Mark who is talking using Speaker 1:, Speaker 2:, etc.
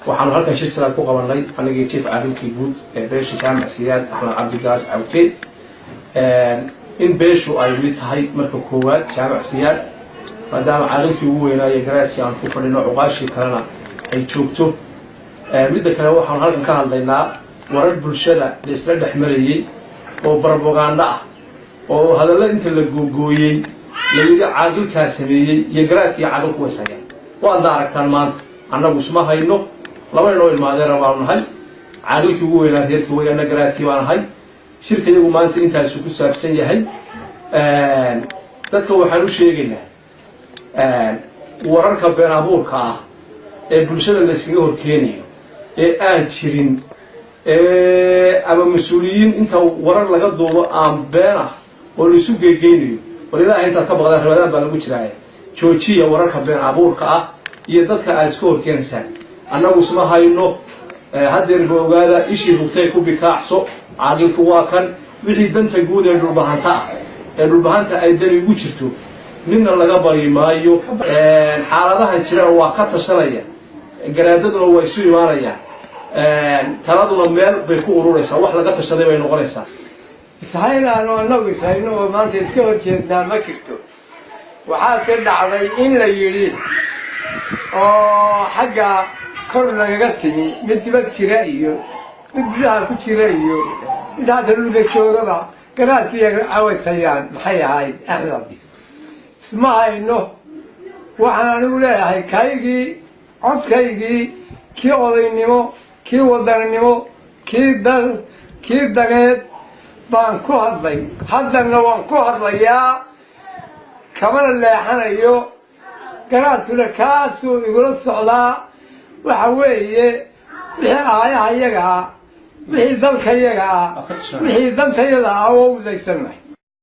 Speaker 1: Waxaanu halkan shir jaraa'id ku qabanay anigii jiif caaqilkii guud ee beesha Jaamac Siyaad, Axmed Cabdigaas Cawke, in beeshu ay mid tahay. Marka koowaad Jaamac Siyaad, maadaama caaqilkii ugu weynaayo garaadkii aan ku fadhino, cuqaashii kalena ay joogto. Midda kale, waxaanu halkan ka hadlaynaa warar bulshada la isla dhex marayey oo barbogaando ah oo hadallo inta la googooyey la yidhi caaqilkaa sameeyey iyo garaadkii caaqilku waysayaan. Waadna aragtaan maanta annagu isma hayno, laba inoo ilmaadeera baanu nahay. Caaqilkii ugu weynaa reerkii way, anna garaadkii baan ahay. Shirka iyagu maanta intaasu ku saabsan yahay. Dadka waxaan u sheegaynaa wararka been abuurka ah ee bulshada la yskaga horkeenayo ee aan jirin, ama mas-uuliyiin inta warar laga duubo aan been ah oo laisu geegeynayo. War ilaahay intaad ka baqdaan, Ramadaan baa lagu jiraaya, joojiya wararka been abuurka ah iyo dadka aad iska horkeenaysaan. Annagu isma hayno, haddeerba ogaada, ishii rugtay ku bikaacso. Caaqilku waa kan wixii danta guud ee Dhulbahanta ah ee Dhulbahanta ay dani ugu jirto ninna laga bari maayo. Xaaladahan jirana waa ka tashanaya, garaadaduna waa isu imaanayaan, taladuna meel bay ku ururaysaa, wax laga tashaday bay noqonaysaa.
Speaker 2: Ishaynaanu annagu ishayno oo maanta iska hor jeednaa ma jirto. Waxaase dhacday in la yidhi oo xagga kor lagaga timi, mid dibad jira iyo mid gudaha ku jira iyo mid hadda dhulka joogaba, garaadkiiya cawaysayaan. Maxay ahayd Axmed Cabdi? Isma hayno. Waxaan anigu leeyahay kaygii, codkaygii, kii odaynimo, kii wadaninimo, kii dal, kii daneed baan ku hadlay, haddana waan ku hadlayaa, kamana leexanayo. Garaadkuna kaasuu igula socdaa. Waxa weeye wixii aayaha yaga ah, wixii dalka yaga ah, wixii dantayada ah waa udaysannahay.